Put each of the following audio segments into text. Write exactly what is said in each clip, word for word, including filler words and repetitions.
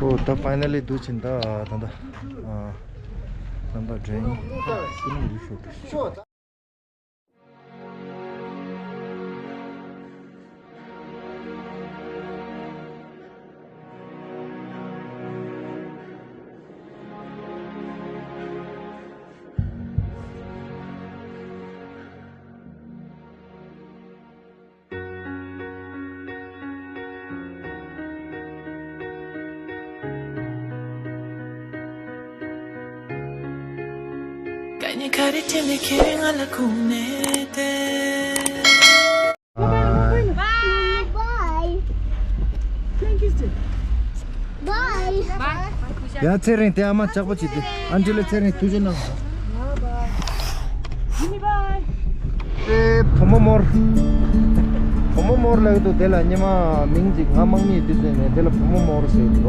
ཨོ་ད་ཕའི་ནལ་ལི་འདུག་ཕྱིན། ད་ད་ད་ཨ་ད་ད་འདྲེན་ཤུ་ནུ་ཡུ་ཤོ་ཏུ། ཀ་ཉི་ཁ་རི་ཅི་ནི་ཁེ་ང་ལ་ཁུང་ནེ་ཏེ། Bye. Bye. ཡ་ཚེ་རིང་དེ་ཨ་མ་ཅག་པོ་བྱེད་དེ། ཨན་ཅི་ལ་ཚེ་རིང་ཐུགས་རྗེ་གནང་། ཨེ་བུ་མོ་མོར། བུ་མོ་མོར་ལབ་འདུག་དེ་ལ་ཉི་མ་མིང་ཅིག་ང་དམག་མིའི་དུས་ཚོད་ནས་དེ་ལ་བུ་མོ་མོར་ཟེར་འདུག་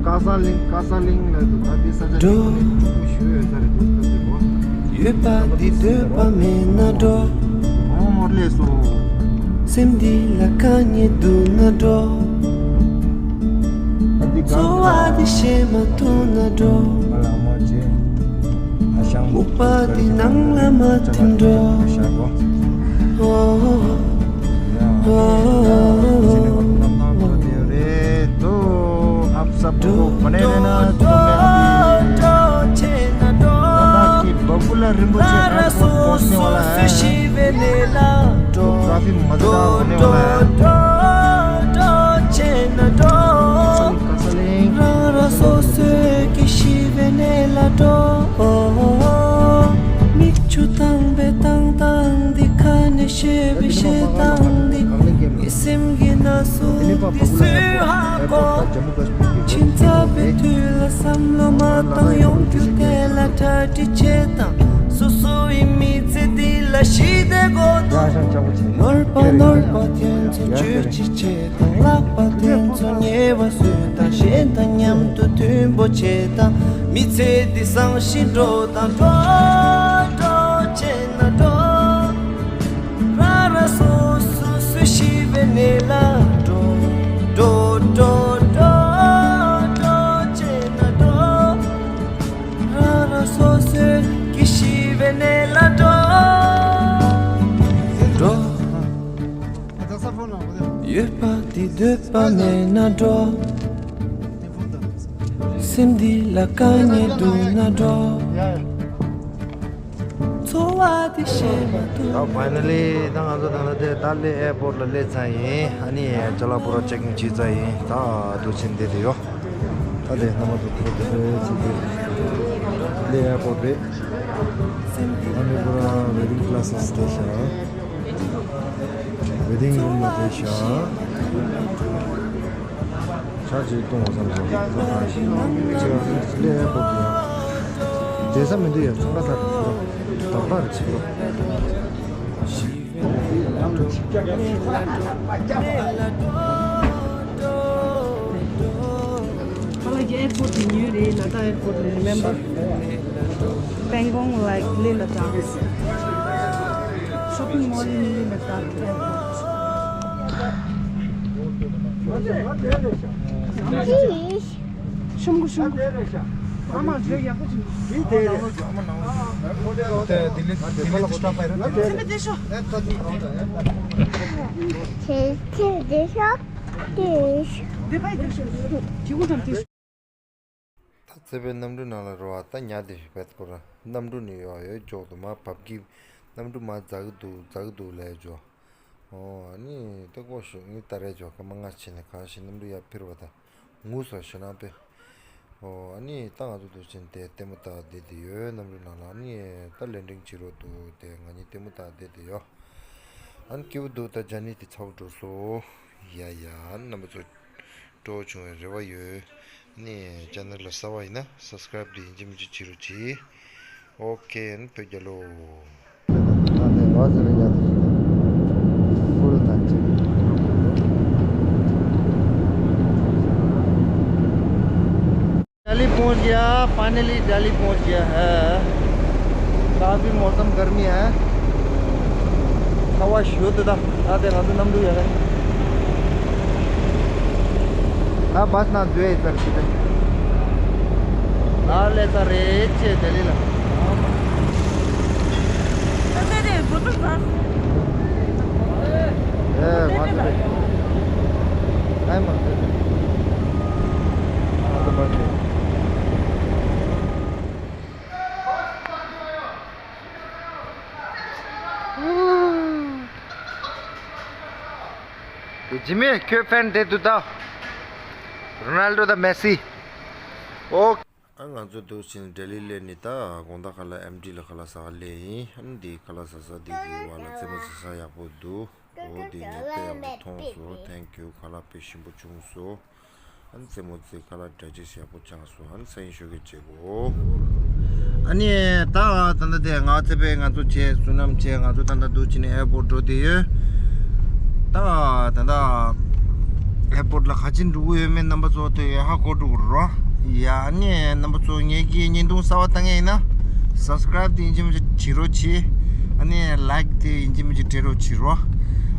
ཀ་ས་གླིང་། ཀ་ས་གླིང་ལབ་འདུག་ད་དེ་ས་ཆ་འགྲོ། དེ་ནས་ཕྲུ་གུ་ཞུ་ཡོད་ས་རེད་འདུག་ད་དེ་གོ། ཡོད་པ་འདི་འདོད་པ་མེད་ན་འགྲོ། བུ་མོ་མོར་སླེབས་སོང་། སེམས་འདི་ལ་དཀའ་ངལ་འདུག་ན་འགྲོ། འཚོ་བ་འདི་ཤེས་མ་ཐུབ་ན་འགྲོ། སྨུག་པ་འདི་ནང་ལ་མ་ཐིམ་འགྲོ། ཨོ། འགྲོ། འགྲོ། འགྲོ། ཆེ་ན་འགྲོ། ར་ར་སོ་སོ་ཤི་བའི་གནས་ལ་འགྲོ། འགྲོ། འགྲོ། འགྲོ། ཆེ་ན་འགྲོ། ར་ར་སོ་སོའི་གི་ཤི་བའི་གནས་ལ་འགྲོ། མིག་ཆུ་བཏང་བའི་བཏང་སྟངས་འདི། ཁ་ནས་བཤད་པའི་བཤད་སྟངས་འདི། མི་སེམས་ཀྱི་ན་ཟུག་འདི་སུས་ཧ་གོ། ཕྱི་ཚ་བའི་དུས་ལ་བསམ་བློ་མ་བཏང་། ཡོང་རྒྱུ་དེ་ལ་གྲ་སྒྲིག་བྱེད་དང་། སོ་སོ་ཡི་མི་ཚེ་འདི་ལ་ཞི་བདེ་དགོས་འདུག་ནོར་པ་ནོར་བ་དེ་ཚོ་བཅོས་ཅི་བྱེད་དང་། ལག་པ་དེ་ཚོ་ཉེ་བ་བཟོས་དང་། གཞན་དང་མཉམ་དུ་མཐུན་པོ་བྱེད་དང་། མི་ཚེ་འདི་བཟང་ཞིང་འགྲོ་དང་། འགྲོ། འགྲོ། བྱས་ན་འགྲོ། ར་ར་སོ་སོ་སུ་ཤི་བའི་གནས་ལ་འགྲོ། འགྲོ། འགྲོ། འགྲོ། འགྲོ། བྱས་ན་འགྲོ། ར་ར་སོ་སོའི་གི་ཤི་བའི་གནས་ལ་འགྲོ། འགྲོ། ཡོད་པ་འདི་འདོད་པ་མེད་ན་འགྲོ། སེམས་འདི་ལ་དཀའ་ངལ་འདུག་ན་འགྲོ། འཚོ་བ་འདི་ཤེས་མ་ཐུབ། ད་ཕའི་ནལ་ལི་ད་ང་ཚོ་ད་ལྟ་དེ་ད་གླེ་ཨེར་པོར་ལ་སླེབས་ཚར་ཡིན། ཨ་ནི་ཅ་ལག་པུ་ར་ཅེག་ཨིན་བྱས་ཚར་ཡིན། ད་དུ་ཕྱིན་བསྡད་དེ་ཡོད། ད་དེ་རྣམ་པ་ཚོ་ཁོ་དེ་འདྲ་ཅིག་དེ་གླེ་ཨེར་པོར་རེད། ཨ་ནི་པུ་ར་ཝེ་ཌིང་ཀ་ལ་སི་སི་བསྡད་ཤག་ཝེ་ཌིང་རུམ་ལ་བསྡད་ཤག་ཇ་ཅིག་བཏུང་བ་བསམ་སོང་། ཅིག་ལས་ཡག་པོ་འདུག་དེ་ས་མི་འདུག་ཡ། ཚོང་ཁ་ཐག་རེད་ཤག་དམ་ཐག་རེད་ཤག་ཁ་ལག་གི་ཨེར་པོར་ཊི་ཉོས་རེད། ལ་དྭགས་ཨེར་པོར་ཊི་རེད། རི་མེམ་བར། པན་གོང་ལའིག་ལེ་ལ་དྭགས། ཤོ་པིང་མོལ་ལི་ལེ་ལ་དྭགས། ཤུམ་གུ་ཤུམ་གུ། ཨ་མ་རེ་ཡག་པོ་བྱུང་། དེ་དེ་ལེ་དེ་ལེ་སྟོབ་པ་རེད། ཚེ་འདི་ཤོག་དེ་དེ་དེ་ཤོག་དེ་དེ་པའི་དེ་ཤོག་དེ་གུ་དམ་དེ། ད་ཚེ་པའི་གནམ་གྲུ་ནང་ལ་རོ་ཨ། ད་ཉལ་དེ་བེད་ཁོ་ར་གནམ་གྲུ་ནི་ཡོད་ཡོད་འཇོག་ཏུ་མ་བབ་ཀི། གནམ་གྲུ་མ་འཛག་གི་འདུག་འཛག་གི་འདུག་ལས་འཇོག་ཨོ་ཨ་ནི་ཏེ་ཀོ་ཤུ་ངི་ད་རེ་འཇོག་ཀ་མ་ང་ཕྱིན་ནས་གང་ཞིག་གནམ་གྲུ་ཡར་འཕུར་བ་དང་ངུ་སོ་ཞུ་ན་པེ། ཨོ་ཨ་ནི་ད་ང་ཚོ་འདུག་ཕྱིན་དེ་ལྟད་མོ་ལྟ་བསྡད་དེ་ཡོད། གནམ་གྲུ་ནང་ལ་ཨ་ནི་ད་ལེན་ཌིང་བྱེད་རོགས་འདུག་དེ་ང་གཉིས་ལྟད་མོ་ལྟ་བསྡད་དེ་ཡོད། ཨ་ནི་སྐྱིད་པོ་འདུག་ད་ཇར་ནི་དེ་ཚར་བ་འགྲོ་སོ། ཡ་ཡ་རྣམ་པ་ཚོ། སྤྲོ་བྱུང་བའི་རེ་བ་ཡོད། ནི་ཅེ་ནལ་ལ་གསར་པ་ཡིན་ན་སབ་སི་ཀ་རེབ་དེ་ཡིན་གཅིག་མིན་གཅིག་བྱེད་རོགས་གྱིས། ཨོ་ཁེ། ནི་བོད་རྒྱལ་ལོ། ཨ་ནི་ང་ཚོ་རེ་ཡ་དེ་ཕུལ་དང་གཅིག दिल्ली पहुंच गया, फाइनली दिल्ली पहुंच गया है। काफ़ी मौसम गर्मी है। हवा शुद्ध था। आते ना तो नम दुया है। ད་བཱས་ནང་འཛུལ་ཡས་ཚར་ཞིག་རེད། ད་སླེབས་ཚར་རེད་ཅེས་ལྡི་ལི་ལ། ཨ་ཙི་རེད། འགྲོ་འདུག་ཚར། ཨེ་མ་ཚོད་རེད། ཨེ་མ་ཚོད་རེད། ཨ་ཙི་མ་ཚོད། དེ་ཇི་མེ་ཁྱོད་ཕན་དེ་འདུག་ད། རོ་ནལ་ཌོ་དང་མེ་སི། ཨོ། ཨ་ང་ཚོ་འདུག་ཕྱིན་ལྡི་ལི་སླེབས་ནས་ད་དགོང་དག་ཁ་ལག་ཨེམ་ཌི་ལ་ཁ་ལག་ཟ་ག་སླེབས་ཡིན། ཨ་ནི་འདི་ཁ་ལག་ཟ་ས་འདི་གི་བར་ལ་རྩེད་མོ་རྩེ་ས་ཡག་པོ་འདུག་ཨོ་འདི་ཉོ་སྟེ་ཡག་པོ་མཐོང་སོང་། ཐེང་ཀིའུ། ཁ་ལག་དཔེ་ཞིམ་པོ་བྱུང་སོང་། ཨ་ནི་རྩེད་མོ་རྩེ། ཁ་ལག་འདྲ་ཅིག་ཡག་པོ་བཅངས་སོང་། ཨ་ནི་སང་ཉིན་ཞོགས་ཀས་མཇལ་གོ། ཨ་ནི་ད་ད་ལྟ་དེ་ང་ཚེ་པས་ང་ཚོ་བྱས་བསོད་ནམས་བྱས་ང་ཚོ་ད་ལྟ་འདུག་ཕྱིན་ནས་ཨེར་པོར་ཊི་འགྲོ་བསྡད་ཡོད། ད་ད་ལྟ་ཨེར་པོར་ཊི་ལ་ག་ཅིག་འགྲོ་གི་ཡོད་མེད་རྣམ་པ་ཚོ་དེ་ཧ་གོ་འགྲོ་གི་རེད། ཡ་ཨ་ནི་རྣམ་པ་ཚོ་ངེད་ཀྱི་བརྙན་ཐུང་གསར་པ་ལྟ་མཁན་ཡིན་ན་སབ་སི་ཀ་རབ་དེ་ཡིན་གཅིག་མིན་གཅིག་བྱེད་རོགས་བྱེད། ཨ་ནི་ལའིཀ་དེ་ཡིན་གཅིག་མིན་གཅིག་སྤྲད་རོགས་བྱེད་རོགས།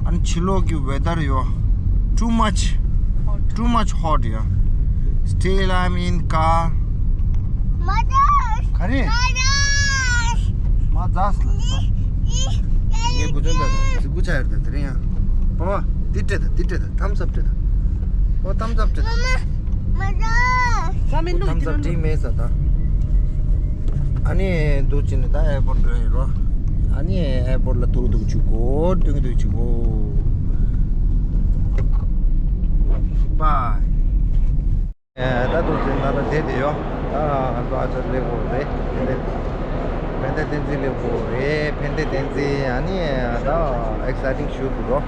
ཨ་ནི་ཕྱི་ལོགས་ཀྱི་ཝེ་དར་ཡོ། Too much, too much hot, yeah. Still I'm in car. Mother. ག་རེ། Mother. མ་ཛས་ལ། ངས་བུ་ཆུང་དང་གཟིགས་པོ་ཆགས་ཡོད་དེ་དེ་རིང་ཡང་། པ་པ། འདི་སྤྲད་དང་འདི་སྤྲད་དང་ཐམ་སབ་སྤྲད་དང་། ཨོ་ཐམ་སབ་སྤྲད་དང་། Mother. ཐམ་སབ་སྤྲད་མེད་ས་ད། ཨ་ནི་འདུག་ཕྱིན་ནས་ད་ཨེར་པོར་ཊི་འགྲོ་ཡིན་རོ། ཨ་ནི་ཨེར་པོར་ཊི་ལ་ཐུག་ཐུག་བཅུག་གོ་ཐུག་ཐུག་བཅུག་གོ། Bye. ད་འདུག་ཕྱིན་ད་ལ་བསྡད་དེ་ཡོད། ད་ང་ཚོ་ཨ་ཅག་སླེབས་ཡོད་རེད། ཕན་བདེ་བསྟན་འཛིན་སླེབས་ཡོད་རེད། ཕན་བདེ་བསྟན་འཛིན། ཨ་ནི་ད་ཨེག་སའི་ཊིང་ཞུ་འདུག་རོ།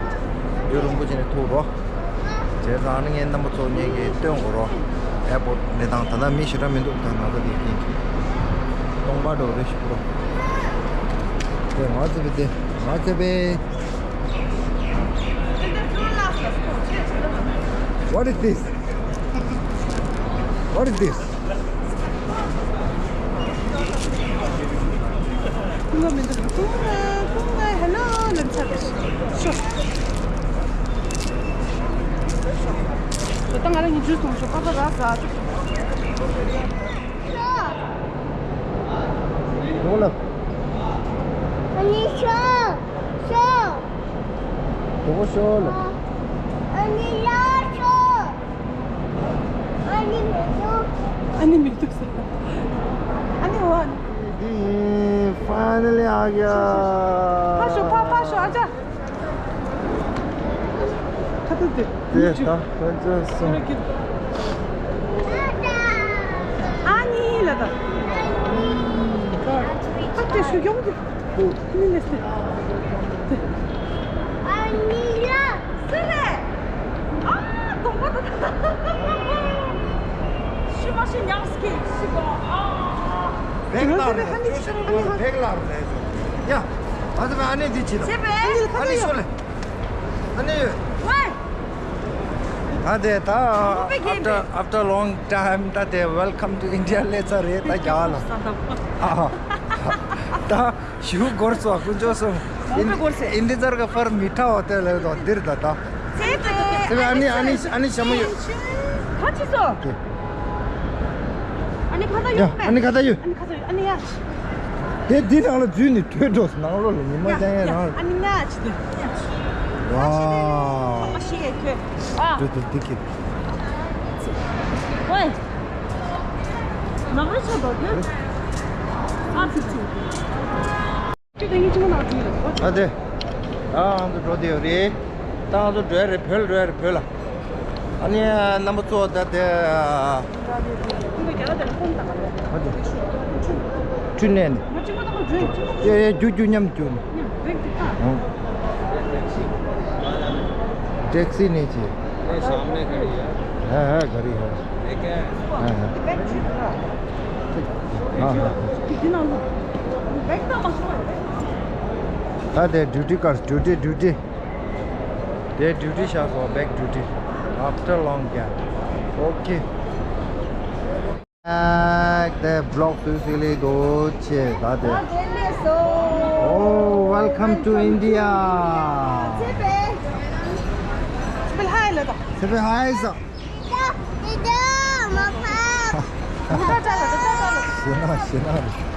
ཡུན་རིང་པོ་བྱས་ནས་ཐུག་རོ། བྱས་ཙང་ཨ་ནི་ངའི་རྣམ་པ་ཚོ་ངེད་ཀྱིས་སྟོན་དགོས་རོ། ཨེར་པོར་ཊི་གནས་སྟངས། ད་ལྟ་མི་ཞེ་དྲག་མི་འདུག་ད་ང་ཚོ་དེ་ཡིན་གྱི་སྟོང་པ་འགྲོ་རེ་ཞིག་རོ། དེ་ང་ཚོ་བི་དེ་ང་ཚོ་བི། What is this? What is this? ཁུང་ང་མི་འདུག་ཁུང་ང་ཁུང་ང་ཧེ་ལོ་ལབ་ཚར་རེད། ཤོག་ད་ང་རང་གཉིས་ཇུས་འཐུང་ཤོག་ཁ་པ་རག་ཟ། གོ་ལ། ཨ་ནི་ཤོག་ཤོག་དོ་གོ་ཤོག་ལ། ཨ་ནི་ལ་ཤོག་ཨ་ནི་མི་འདུག་ཨ་ནི་མི་འདུག་ཟེར། ཨ་ནི་འོ། འདི་ཡིན། Finally ཨ་ག་ཕར་ཤོག་ཕར་ཕར་ཤོག་ཨ་ཅག་ཁ་ཐུག་དེ། དེ་ད་ཁོ་ཚོ་སོང་། ཨ་ནི་ལ་ད། ཨ་ཏེ་ཤུ་ཡོང་གི་ཨ་ནི་ལེ་སྟེ། ཨ་ནི་ལ་སི་རེ། ཨ་དོང་པ་ད། ཤི་མ་ཤི་ཉག་སི་ཀི་ཤི་གོ་ཨ། བེག་ལ་རེད། བེག་ལ་རེད། ཡ། ཨ་ཙི་ཨ་ནི་འདི་ཅི་ད། ཨ་ནི་ཤོ་ལེ། ཨ་ནི་ཡོད། ཨ་དེ་ད་after after long time ད་དེ welcome to India སླེབས་ཚར་རེད་ད་རྒྱ་གར་ལ། ཨ་ད་ཞུ་སྒོར་སོ་དཀོན་མཆོག་གསུམ། ཨིན་ཌི་ཛར་ག་ཕར་མི་ཁྲ་བ་དེ་ལས་དོ་འདིར་ད་ད། ཨ་ནི་ཨ་ནི་ཨ་ནི་ཞྭ་མོ་ཡོད། ཁ་ཅི་སོ། ཨ་ནི་ཁ་ད་ཡོད། ཨ་ནི་ཁ་ད་ཡོད། ཨ་ནི་ཡ། དེ་འདི་ནང་ལ་འཛུལ་ནས་བྲོས་འགྲོ། ནང་ལོགས་ལ་ཉི་མ་ཡ་ཅང་ཡ་ཡ་ནང་ལ། ཨ་ནི་ང་ཅི་དེ། ཝའོ། ཨ་ཤི་ཡེ་ཁྱོད། ཨ། འདི་འདི་འདི་ཁྱེད། ཝེ། ནག་རི་ཆོ་དོ་དེ། ཨ་ཙི་ཙི། ཁྱོད་དེ་ངའི་ཅི་མ་ནག་ཅི་ཡོད། ཨ་དེ། ཨ་ང་ཚོ་འགྲོ་བསྡད་ཡོད་རེད། ད་ང་ཚོ་འགྲོ་ཡ་རེད། བོད་ལ་འགྲོ་ཡ་རེད། བོད་ལ། ཨ་ནི་རྣམ་པ་ཚོ་ད་དེ། ཁྲུ་ནས་ནི། ཡ་ཡ་རྒྱུག་རྒྱུག་མཉམ་རྒྱུག་ནི། ཨང་། ཊེག་སི་ནས་ཅི། ये सामने खड़ी है। हाँ हाँ गाड़ी है। ये क्या है? हाँ हाँ। हाँ हाँ। ད་དེ་ཌིའུ་ཊི་ཀར་ཌིའུ་ཊི་ཌིའུ་ཊི། དེ་ཌིའུ་ཊི་ཤག་སོང་། བེག་ཌིའུ་ཊི། After long gap. Okay. དེ་བི་ལོག་སུད་སི་ལས་དོ་ཆེ་ད་དེ། Oh, welcome to India. ཚེ་པེ་ཧའི་ལ་དོ། ཚེ་པེ་ཧའི་ས། ཞེད་སྣང་ཞེད་སྣང་རེད།